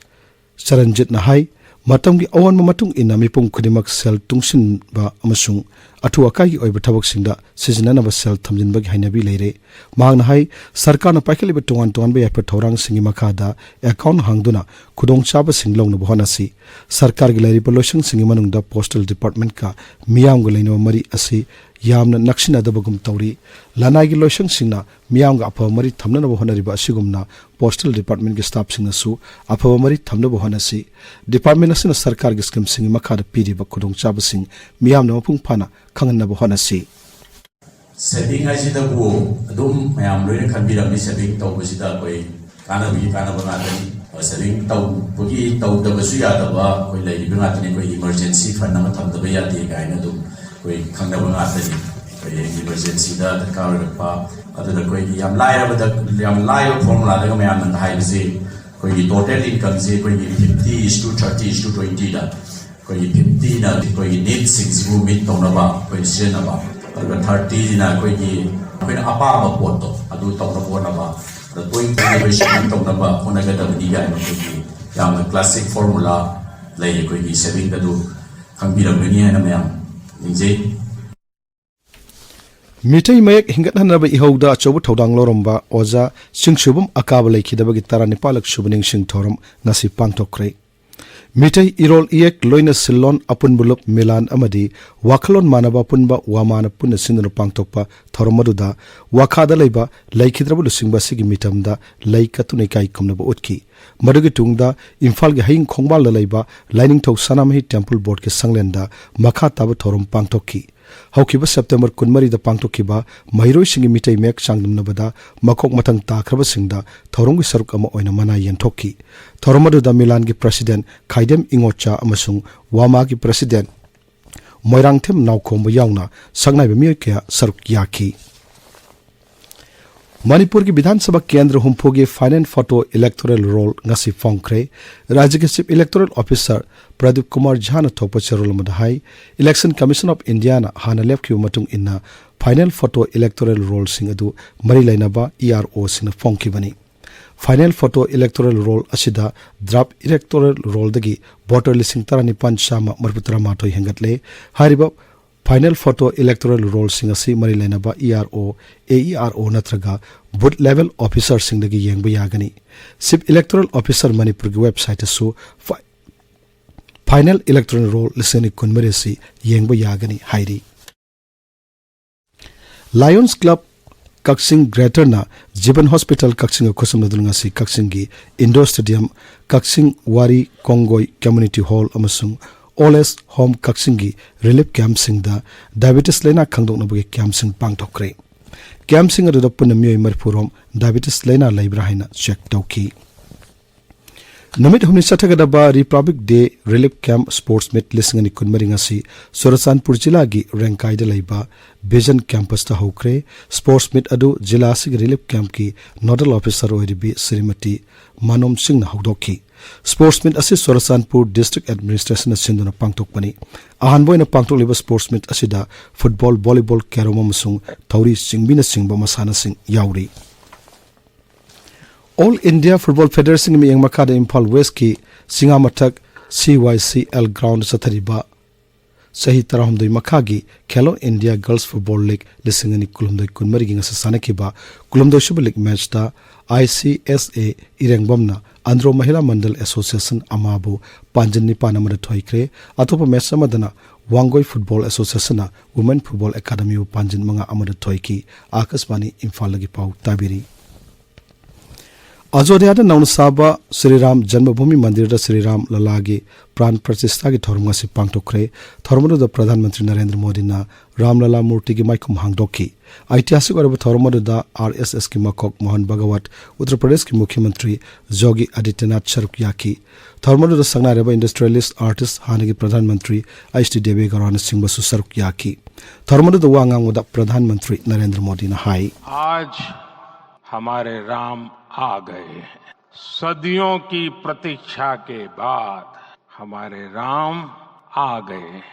ꯆꯔꯟꯖꯤꯠꯅ ꯍꯥꯏ, ꯃꯇꯝꯒꯤ ꯑꯑꯣꯟꯕ ꯃꯇꯨꯡ ꯏꯟꯅ ꯃꯤꯄꯨꯝ ꯈꯨꯗꯤꯡꯃꯛ ꯁꯦꯜ ꯇꯨꯡꯁꯤꯟꯕ ꯑꯃꯁꯨꯡ ꯑꯊꯨ ꯑꯀꯥꯏꯒꯤ ꯑꯣꯏꯕ ꯊꯕꯛꯁꯤꯡꯗ ꯁꯤꯖꯤꯟꯅꯅꯕ ꯁꯦꯜ ꯊꯝꯖꯤꯟꯕꯒꯤ ꯍꯩꯅꯕꯤ ꯂꯩꯔꯦ꯫ ꯃꯍꯥꯛꯅ ꯍꯥꯏ, ꯁꯔꯀꯥꯔꯅ ꯄꯥꯏꯈꯠꯂꯤꯕ ꯇꯣꯉꯥꯟ ꯇꯣꯉꯥꯟꯕ ꯌꯥꯏꯐ ꯊꯧꯔꯥꯡꯁꯤꯡꯒꯤ ꯃꯈꯥꯗ account ꯍꯥꯡꯗꯨꯅ ꯈꯨꯗꯣꯡꯆꯥꯕꯁꯤꯡ ꯂꯧꯅꯕ ꯍꯣꯠꯅꯁꯤ꯫ ꯁꯔꯀꯥꯔꯒꯤ ꯂꯩꯔꯤꯕ ꯂꯣꯏꯁꯪꯁꯤꯡꯒꯤ ꯃꯅꯨꯡꯗ Postal Departmentꯀ ꯃꯤꯌꯥꯝꯒ ꯂꯩꯅꯕ ꯃꯔꯤ ꯑꯁꯤ ꯌꯥꯝꯅ ꯅꯛꯁꯤꯟꯅꯗꯕꯒꯨꯝ ꯇꯧꯔꯤ꯫ ꯂꯅꯥꯏꯒꯤ ꯂꯣꯏꯁꯪꯁꯤꯡꯅ ꯃꯤꯌꯥꯝꯒ ꯑꯐꯕ ꯃꯔꯤ ꯊꯝꯅꯅꯕ ꯍꯣꯠꯅꯔꯤꯕ ꯑꯁꯤꯒꯨꯝꯅ Postal Departmentꯀꯤ staffꯁꯤꯡꯅꯁꯨ ꯑꯐꯕ ꯃꯔꯤ ꯊꯝꯅꯕ ꯍꯣꯠꯅꯁꯤ꯫ Department ꯑꯁꯤꯅ ꯁꯔꯀꯥꯔꯒꯤ schemeꯁꯤꯡꯒꯤ ꯃꯈꯥꯗ ꯄꯤꯔꯤꯕ ꯈꯨꯗꯣꯡꯆꯥꯕꯁꯤꯡ ꯃꯤꯌꯥꯝꯅ ꯃꯄꯨꯡ ꯐꯥꯅ ꯈꯪꯍꯟꯅꯕ ꯍꯣꯠꯅꯁꯤ꯫ ꯁꯦꯚꯤꯡ ꯍꯥꯏꯁꯤꯗꯕꯨ ꯑꯗꯨꯝ ꯃꯌꯥꯝ ꯂꯣꯏꯅ ꯈꯟꯕꯤꯔꯝꯃꯤ꯫ ꯁꯦꯚꯤꯡ ꯇꯧꯕꯁꯤꯗ ꯑꯩꯈꯣꯏ ꯀꯥꯟꯅꯕꯒꯤ ꯀꯥꯟꯅꯕ ꯉꯥꯛꯇꯅꯤ꯫ ꯁꯦꯚꯤꯡ ꯇꯧꯕꯒꯤ ꯇꯧꯗꯕꯁꯨ ꯌꯥꯗꯕ ꯑꯩꯈꯣꯏ ꯂꯩꯔꯤꯕ ꯉꯥꯛꯇꯅꯤ꯫ ꯑꯩꯈꯣꯏ ꯏꯃꯔꯖꯦꯟꯁꯤ ꯐꯟ ꯑꯃ ꯊꯝꯗꯕ ꯌꯥꯗꯦ ꯀꯥꯏꯅ ꯑꯗꯨꯝ ꯑꯩꯈꯣꯏ ꯈꯪꯅꯕ ꯉꯥꯛꯇꯅꯤ꯫ ꯑꯩꯈꯣꯏ ꯏꯃꯔꯖꯦꯟꯁꯤꯗ ꯗꯔꯀꯥꯔ ꯑꯣꯏꯔꯛꯄ, ꯑꯗꯨꯅ ꯑꯩꯈꯣꯏꯒꯤ ꯌꯥꯝ ꯂꯥꯏꯔꯕꯗ, ꯌꯥꯝ ꯂꯥꯏꯕ ꯐꯣꯔꯃꯨꯂꯥꯗꯒ ꯃꯌꯥꯝꯅ ꯍꯥꯏꯕꯁꯤ ꯑꯩꯈꯣꯏꯒꯤ total incomeꯁꯤ ꯑꯩꯈꯣꯏꯒꯤ fifty is to thirty is to twentyꯗ ꯑꯩꯈꯣꯏꯒꯤ fiftyꯅ ꯑꯩꯈꯣꯏꯒꯤ ꯅꯤꯗꯁꯤꯡꯁꯤꯕꯨ ꯃꯤꯠ ꯇꯧꯅꯕ ꯑꯩꯈꯣꯏꯅ ꯁꯤꯖꯤꯟꯅꯕ, ꯑꯗꯨꯒ thirtyꯁꯤꯅ ꯑꯩꯈꯣꯏꯒꯤ ꯑꯩꯈꯣꯏꯅ ꯑꯄꯥꯝꯕ ꯄꯣꯠꯇꯣ ꯑꯗꯨ ꯇꯧꯅꯕ ꯍꯣꯠꯅꯕ, ꯑꯗ twentyꯗꯤ ꯑꯩꯈꯣꯏ ꯁꯦꯚꯤꯡ ꯇꯧꯅꯕ ꯍꯣꯠꯅꯒꯗꯕꯅꯤ ꯀꯥꯏꯅ ꯑꯩꯈꯣꯏꯒꯤ ꯌꯥꯝꯅ classic formula ꯂꯩ ꯑꯩꯈꯣꯏꯒꯤ ꯁꯦꯚꯤꯡꯗ꯫ ꯑꯗꯨ ꯈꯪꯕꯤꯔꯝꯒꯅꯤ ꯍꯥꯏꯅ ꯃꯌꯥꯝ ꯅꯤꯡꯖꯩ꯫ ꯃꯤꯇꯩ ꯃꯌꯦꯛ ꯍꯤꯡꯒꯠꯍꯟꯅꯕ ꯏꯍꯧꯗ ꯑꯆꯧꯕ ꯊꯧꯗꯥꯡ ꯂꯧꯔꯝꯕ ꯑꯣꯖꯥ ꯆꯤꯡꯁꯨꯕꯝ ꯑꯀꯥꯕ ꯂꯩꯈꯤꯗꯕꯒꯤ ꯇꯔꯥꯅꯤꯄꯥꯜꯂꯛ ꯁꯨꯕ ꯅꯤꯡꯁꯤꯡ ꯊꯧꯔꯝ ꯉꯁꯤ ꯄꯥꯡꯊꯣꯛꯈ꯭ꯔꯦ꯫ ꯃꯤꯇꯩ ꯏꯔꯣꯜ ꯏꯌꯦꯛ ꯂꯣꯏꯅ ꯁꯤꯜꯂꯣꯟ ꯑꯄꯨꯟꯕ ꯂꯨꯞ ꯃꯤꯂꯥꯟ ꯑꯃꯗꯤ ꯋꯥꯈꯜꯂꯣꯟ ꯃꯥꯟꯅꯕ ꯑꯄꯨꯟꯕ ꯋꯥꯃꯥꯅ ꯄꯨꯟꯅ ꯁꯤꯟꯗꯨꯅ ꯄꯥꯡꯊꯣꯛꯄ ꯊꯧꯔꯝ ꯑꯗꯨꯗ ꯋꯥꯈꯥꯗ ꯂꯩꯕ ꯂꯩꯈꯤꯗ꯭ꯔꯕ ꯂꯨꯆꯤꯡꯕ ꯑꯁꯤꯒꯤ ꯃꯤꯇꯝꯗ ꯂꯩ ꯀꯠꯇꯨꯅ ꯏꯀꯥꯏ ꯈꯨꯝꯅꯕ ꯎꯠꯈꯤ꯫ ꯃꯗꯨꯒꯤ ꯇꯨꯡꯗ ꯏꯝꯐꯥꯜꯒꯤ ꯍꯌꯤꯡ ꯈꯣꯡꯕꯥꯜꯗ ꯂꯩꯕ ꯂꯥꯏꯅꯤꯡꯊꯧ ꯁꯅꯥꯃꯍꯤ ꯇꯦꯝꯄꯜ ꯕꯣꯔꯗꯀꯤ ꯁꯪꯂꯦꯟꯗ ꯃꯈꯥ ꯇꯥꯕ ꯊꯧꯔꯝ ꯄꯥꯡꯊꯣꯛꯈꯤ꯫ ꯍꯧꯈꯤꯕ ꯁꯦꯞꯇꯦꯝꯕꯔ ꯀꯨꯟꯃꯔꯤꯗ ꯄꯥꯡꯊꯣꯛꯈꯤꯕ ꯃꯍꯩꯔꯣꯏꯁꯤꯡꯒꯤ ꯃꯤꯇꯩ ꯃꯌꯦꯛ ꯆꯥꯡꯗꯝꯅꯕꯗ ꯃꯀꯣꯛ ꯃꯊꯪ ꯇꯥꯈ꯭ꯔꯕꯁꯤꯡꯗ ꯊꯧꯔꯝꯒꯤ ꯁꯔꯨꯛ ꯑꯃ ꯑꯣꯏꯅ ꯃꯅꯥ ꯌꯦꯟꯊꯣꯛꯈꯤ꯫ ꯊꯧꯔꯝ ꯑꯗꯨꯗ ꯃꯤꯂꯥꯟꯒꯤ ꯄ꯭ꯔꯁꯤꯗꯦꯟ ꯈꯥꯏꯗꯦꯝ ꯏꯉꯣꯆꯥ ꯑꯃꯁꯨꯡ ꯋꯥꯃꯥꯒꯤ ꯄ꯭ꯔꯁꯤꯗꯦꯟ ꯃꯣꯏꯔꯥꯡꯊꯦꯝ ꯅꯥꯎꯈꯣꯝꯕ ꯌꯥꯎꯅ ꯁꯛꯅꯥꯏꯕ ꯃꯤꯑꯣꯏ ꯀꯌꯥ ꯁꯔꯨꯛ ꯌꯥꯈꯤ꯫ ꯃꯅꯤꯄꯨꯔꯒꯤ ꯕꯤꯙꯥꯟ ꯁꯚꯥ ꯀꯦꯟꯗ꯭ꯔ ꯍꯨꯝꯐꯨꯒꯤ final photo electoral roll ꯉꯁꯤ ꯐꯣꯡꯈ꯭ꯔꯦ꯫ ꯔꯥꯖ꯭ꯌꯒꯤ Chief Electoral Officer Pradeep Kumar ꯖꯥꯅ ꯊꯣꯛꯄ ꯆꯦꯔꯣꯜ ꯑꯃꯗ ꯍꯥꯏ, Election Commission of Indiaꯅ ꯍꯥꯟꯅ ꯂꯦꯞꯈꯤꯕ ꯃꯇꯨꯡ ꯏꯟꯅ final photo electoral rollꯁꯤꯡ ꯑꯗꯨ ꯃꯔꯤ ꯂꯩꯅꯕ EROꯁꯤꯡꯅ ꯐꯣꯡꯈꯤꯕꯅꯤ꯫ Final photo electoral roll ꯑꯁꯤꯗ draft electoral rollꯗꯒꯤ voter ꯂꯤꯁꯤꯡ ꯇꯔꯥꯅꯤꯄꯥꯜ ꯆꯥꯝꯃ ꯃꯔꯤꯐꯨ ꯇꯔꯥꯃꯥꯊꯣꯏ ꯍꯦꯟꯒꯠꯂꯦ꯫ ꯍꯥꯏꯔꯤꯕ final photo electoral rollꯁꯤꯡ ꯑꯁꯤ ꯃꯔꯤ ꯂꯩꯅꯕ ERO, AERO ꯅꯠꯇ꯭ꯔꯒ booth level officerꯁꯤꯡꯗꯒꯤ ꯌꯦꯡꯕ ꯌꯥꯒꯅꯤ꯫ Chief Electoral Officer ꯃꯅꯤꯄꯨꯔꯒꯤ websiteꯇꯁꯨ fi-, final electoral roll ꯂꯤꯁꯤꯡ ꯑꯅꯤ ꯀꯨꯟꯃꯔꯤ ꯑꯁꯤ ꯌꯦꯡꯕ ꯌꯥꯒꯅꯤ ꯍꯥꯏꯔꯤ꯫ Lions Club ꯀꯛꯆꯤꯡ Greaterꯅ Jeevan Hospital ꯀꯛꯆꯤꯡꯒ ꯈꯨꯠꯁꯝꯅꯗꯨꯅ ꯉꯁꯤ ꯀꯛꯆꯤꯡꯒꯤ Indoor Stadium, ꯀꯛꯆꯤꯡ ꯋꯥꯔꯤ ꯀꯣꯡꯒꯣꯏ Community Hall ꯑꯃꯁꯨꯡ ꯑꯣꯜ ꯑꯦꯖ ꯍꯣꯝ ꯀꯛꯆꯤꯡꯒꯤ ꯔꯤꯂꯤꯐ ꯀꯦꯝꯞꯁꯤꯡꯗ ꯗꯥꯏꯕꯦꯇꯤꯁ ꯂꯥꯏꯅꯥ ꯈꯪꯗꯣꯛꯅꯕꯒꯤ ꯀꯦꯝꯞꯁꯤꯡ ꯄꯥꯡꯊꯣꯛꯈ꯭ꯔꯦ꯫ ꯀꯦꯝꯞꯁꯤꯡ ꯑꯗꯨꯗ ꯄꯨꯟꯅ ꯃꯤꯑꯣꯏ ꯃꯔꯤꯐꯨ ꯔꯣꯝ ꯗꯥꯏꯕꯦꯇꯤꯁ ꯂꯥꯏꯅꯥ ꯂꯩꯕ꯭ꯔꯥ ꯍꯥꯏꯅ ꯆꯦꯛ ꯇꯧꯈꯤ꯫ ꯅꯨꯃꯤꯠ ꯍꯨꯝꯅꯤ ꯆꯠꯊꯒꯗꯕ republic day relief camp sports meet ꯂꯤꯁꯤꯡ ꯑꯅꯤ ꯀꯨꯟꯃꯔꯤ ꯉꯁꯤ ꯆꯨꯔꯆꯥꯟꯄꯨꯔ ꯖꯤꯂꯥꯒꯤ ꯔꯦꯡꯀꯥꯏꯗ ꯂꯩꯕ ꯚꯤꯖꯟ ꯀꯦꯝꯄꯁꯇ ꯍꯧꯈ꯭ꯔꯦ꯫ ꯁ꯭ꯄꯣꯔꯠꯁ ꯃꯤꯠ ꯑꯗꯨ ꯖꯤꯂꯥ ꯑꯁꯤꯒꯤ ꯔꯤꯂꯤꯐ ꯀꯦꯝꯞꯀꯤ ꯅꯣꯗꯜ ꯑꯣꯐꯤꯁꯔ ꯑꯣꯏꯔꯤꯕꯤ ꯁ꯭ꯔꯤꯃꯇꯤ ꯃꯥꯅꯣꯝ ꯁꯤꯡꯅ ꯍꯧꯗꯣꯛꯈꯤ꯫ ꯁ꯭ꯄꯣꯔꯠꯁ ꯃꯤꯠ ꯑꯁꯤ ꯆꯨꯔꯆꯥꯟꯄꯨꯔ ꯗꯤꯁꯇ꯭ꯔꯤꯛ ꯑꯦꯗꯃꯤꯅꯤꯁꯇ꯭ꯔꯦꯁꯟꯅ ꯁꯤꯟꯗꯨꯅ ꯄꯥꯡꯊꯣꯛꯄꯅꯤ꯫ ꯑꯍꯥꯟꯕ ꯑꯣꯏꯅ ꯄꯥꯡꯊꯣꯛꯂꯤꯕ ꯁ꯭ꯄꯣꯔꯠꯁ ꯃꯤꯠ ꯑꯁꯤꯗ ꯐꯨꯠꯕꯣꯜ, ꯚꯣꯂꯤꯕꯣꯜ, ꯀꯦꯔꯣꯝ ꯑꯃꯁꯨꯡ ꯊꯧꯔꯤ ꯆꯤꯡꯕꯤꯅꯆꯤꯡꯕ ꯃꯁꯥꯟꯅꯁꯤꯡ ꯌꯥꯎꯔꯤ꯫ ꯑꯣꯜ ꯏꯟꯗꯤꯌꯥ ꯐꯨꯠꯕꯣꯜ ꯐꯦꯗꯔꯦꯁꯟꯒꯤ ꯃꯤꯠꯌꯦꯡ ꯃꯈꯥꯗ ꯏꯝꯐꯥꯜ ꯋꯦꯁꯀꯤ ꯁꯤꯡꯉꯥꯃꯊꯛ ꯁꯤ ꯋꯥꯏ ꯁꯤ ꯑꯦꯜ ꯒ꯭ꯔꯥꯎꯟꯗ ꯆꯠꯊꯔꯤꯕ ꯆꯍꯤ ꯇꯔꯥꯍꯨꯝꯗꯣꯏ ꯃꯈꯥꯒꯤ ꯈꯦꯂꯣ ꯏꯟꯗꯤꯌꯥ ꯒꯔꯜꯁ ꯐꯨꯠꯕꯣꯜ ꯂꯤꯒ ꯂꯤꯁꯤꯡ ꯑꯅꯤ ꯀꯨꯟꯍꯨꯝꯗꯣꯏ ꯀꯨꯟꯃꯔꯤꯒꯤ ꯉꯁꯤ ꯁꯥꯟꯅꯈꯤꯕ ꯀꯨꯟꯍꯨꯝꯗꯣꯏꯁꯨꯕ league ꯃꯦꯆꯇ I C S A ꯏꯔꯦꯡꯕꯝꯅ Andro ꯃꯍꯤꯂꯥ ꯃꯟꯗꯜ association ꯑꯃꯕꯨ ꯄꯥꯟꯖꯤꯟ ꯅꯤꯄꯥꯟ ꯑꯃꯗ ꯊꯣꯏꯈ꯭ꯔꯦ꯫ ꯑꯇꯣꯞꯄ ꯃꯦꯆ ꯑꯃꯗꯅ ꯋꯥꯡꯒꯣꯏ ꯐꯨꯠꯕꯣꯜ ꯑꯦꯁꯣꯁꯤꯌꯦꯁꯟꯅ ꯋꯨꯃꯦꯟ ꯐꯨꯠꯕꯣꯜ ꯑꯦꯀꯥꯗꯃꯤꯕꯨ ꯄꯥꯟꯖꯤꯟ ꯃꯉꯥ ꯑꯃꯗ ꯊꯣꯏꯈꯤ꯫ ꯑꯥꯀꯥꯁꯕꯥꯅꯤ ꯏꯝꯐꯥꯜꯗꯒꯤ ꯄꯥꯎ ꯇꯥꯕꯤꯔꯤ꯫ ꯑꯖꯣꯙ꯭ꯌꯥꯗ ꯅꯧꯅ ꯁꯥꯕ ꯁ꯭ꯔꯤ ꯔꯥꯝ ꯖꯟꯃꯚꯨꯃꯤ ꯃꯟꯗꯤꯔꯗ ꯁ꯭ꯔꯤ ꯔꯥꯝ ꯂꯂꯥꯒꯤ ꯄ꯭ꯔꯥꯟ ꯄ꯭ꯔꯇꯤꯁꯊꯥꯒꯤ ꯊꯧꯔꯝ ꯉꯁꯤ ꯄꯥꯡꯊꯣꯛꯈ꯭ꯔꯦ꯫ ꯊꯧꯔꯝ ꯑꯗꯨꯗ ꯄ꯭ꯔꯙꯥꯟ ꯃꯟꯇ꯭ꯔꯤ ꯅꯔꯦꯟꯗ꯭ꯔ ꯃꯣꯗꯤꯅ ꯔꯥꯝ ꯂꯂꯥ ꯃꯨꯔꯇꯤꯒꯤ ꯃꯥꯏꯈꯨꯝ ꯍꯥꯡꯗꯣꯛꯈꯤ꯫ ꯑꯩꯇꯤꯍꯥꯁꯤꯛ ꯑꯣꯏꯔꯕ ꯊꯧꯔꯝ ꯑꯗꯨꯗ ꯑꯥꯔ ꯑꯦꯁ ꯑꯦꯁꯀꯤ ꯃꯀꯣꯛ ꯃꯣꯍꯟ ꯚꯒꯋꯠ, ꯎꯠꯇꯔ ꯄ꯭ꯔꯗꯦꯁꯀꯤ ꯃꯨꯈ꯭ꯌ ꯃꯟꯇ꯭ꯔꯤ ꯌꯣꯒꯤ ꯑꯥꯗꯤꯇ꯭ꯌꯅꯥꯊ ꯁꯔꯨꯛ ꯌꯥꯈꯤ꯫ ꯊꯧꯔꯝ ꯑꯗꯨꯗ ꯁꯛꯅꯥꯏꯔꯕ ꯏꯟꯗꯁꯇ꯭ꯔꯤꯌꯦꯂꯤꯁ꯭ꯠ, ꯑꯥꯔꯇꯤꯁ꯭ꯠ, ꯍꯥꯟꯅꯒꯤ ꯄ꯭ꯔꯙꯥꯟ ꯃꯟꯇ꯭ꯔꯤ ꯑꯩꯆ ꯗꯤ ꯗꯦꯕꯦ ꯒꯧꯔꯥꯅꯆꯤꯡꯕꯁꯨ ꯁꯔꯨꯛ ꯌꯥꯈꯤ꯫ ꯊꯧꯔꯝ ꯑꯗꯨꯗ ꯋꯥ ꯉꯥꯡꯕꯗ ꯄ꯭ꯔꯙꯥꯟ ꯃꯟꯇ꯭ꯔꯤ ꯅꯔꯦꯟꯗ꯭ꯔ ꯃꯣꯗꯤꯅ ꯍꯥꯏ, आज हमारे राम आ गए हैं। सदियों की प्रतीक्षा के बाद हमारे राम आ गए हैं।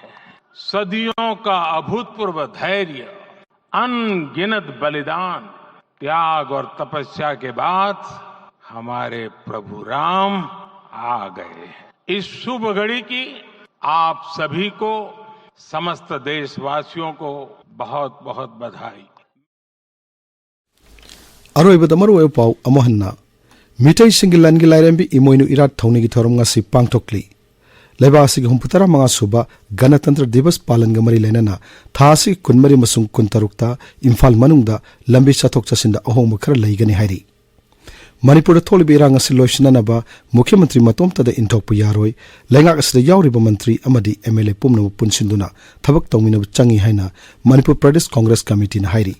सदियों का अभूतपूर्व धैर्य, अनगिनत बलिदान, त्याग और तपस्या के बाद हमारे प्रभु राम आ गए हैं। इस शुभ घड़ी की आप सभी को, समस्त देशवासियों को बहुत बहुत बधाई। ꯑꯔꯣꯏꯕꯗ ꯃꯔꯨꯑꯣꯏꯕ ꯄꯥꯎ ꯑꯃꯨꯛ ꯍꯟꯅ꯫ ꯃꯤꯇꯩꯁꯤꯡꯒꯤ ꯂꯟꯒꯤ ꯂꯥꯏꯔꯦꯝꯕꯤ ꯏꯃꯣꯏꯅꯨ ꯏꯔꯥꯠ ꯊꯧꯅꯤꯒꯤ ꯊꯧꯔꯝ ꯉꯁꯤ ꯄꯥꯡꯊꯣꯛꯂꯤ꯫ ꯂꯩꯕꯥꯛ ꯑꯁꯤꯒꯤ ꯍꯨꯝꯐꯨꯇꯔꯥ ꯃꯉꯥ ꯁꯨꯕ ꯒꯅꯇꯟꯇ꯭ꯔ ꯗꯤꯕꯁ ꯄꯥꯂꯟꯒ ꯃꯔꯤ ꯂꯩꯅꯅ ꯊꯥ ꯑꯁꯤꯒꯤ ꯀꯨꯟꯃꯔꯤ ꯑꯃꯁꯨꯡ ꯀꯨꯟꯇꯔꯨꯛꯇ ꯏꯝꯐꯥꯜ ꯃꯅꯨꯡꯗ ꯂꯝꯕꯤ ꯆꯠꯊꯣꯛ ꯆꯠꯁꯤꯟꯗ ꯑꯍꯣꯡꯕ ꯈꯔ ꯂꯩꯒꯅꯤ ꯍꯥꯏꯔꯤ꯫ ꯃꯅꯤꯄꯨꯔꯗ ꯊꯣꯛꯂꯤꯕ ꯏꯔꯥꯡ ꯑꯁꯤ ꯂꯣꯏꯁꯤꯟꯅꯅꯕ ꯃꯨꯈ꯭ꯌ ꯃꯟꯇ꯭ꯔꯤ ꯃꯇꯣꯝꯇꯗ ꯏꯟꯊꯣꯛꯄ ꯌꯥꯔꯣꯏ, ꯂꯩꯉꯥꯛ ꯑꯁꯤꯗ ꯌꯥꯎꯔꯤꯕ ꯃꯟꯇ꯭ꯔꯤ ꯑꯃꯗꯤ ꯑꯦꯝ ꯑꯦꯜ ꯑꯦ ꯄꯨꯝꯅꯃꯛ ꯄꯨꯟꯁꯤꯟꯗꯨꯅ ꯊꯕꯛ ꯇꯧꯃꯤꯟꯅꯕ ꯆꯪꯏ ꯍꯥꯏꯅ ꯃꯅꯤꯄꯨꯔ ꯄ꯭ꯔꯗꯦꯁ ꯀꯣꯡꯒ꯭ꯔꯦꯁ ꯀꯃꯤꯇꯤꯅ ꯍꯥꯏꯔꯤ꯫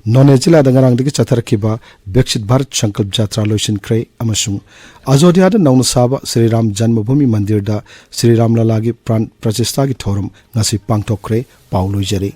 ꯅꯣꯅꯦ ꯖꯤꯂꯥꯗ ꯉꯔꯥꯡꯗꯒꯤ ꯆꯠꯊꯔꯛꯈꯤꯕ ꯕꯤꯛꯁꯤꯠ ꯚꯥꯔꯠ ꯁꯪꯀꯜꯞ ꯖꯥꯇ꯭ꯔꯥ ꯂꯣꯏꯁꯤꯟꯈ꯭ꯔꯦ ꯑꯃꯁꯨꯡ ꯑꯖꯣꯙ꯭ꯌꯥꯗ ꯅꯧꯅ ꯁꯥꯕ ꯁ꯭ꯔꯤ ꯔꯥꯝ ꯖꯟꯃꯚꯨꯃꯤ ꯃꯟꯗꯤꯔꯗ ꯁ꯭ꯔꯤ ꯔꯥꯝ ꯂꯂꯥꯒꯤ ꯄ꯭ꯔꯥꯟ ꯄ꯭ꯔꯇꯤꯁꯊꯥꯒꯤ ꯊꯧꯔꯝ ꯉꯁꯤ ꯄꯥꯡꯊꯣꯛꯈ꯭ꯔꯦ꯫ ꯄꯥꯎ ꯂꯣꯏꯖꯔꯦ꯫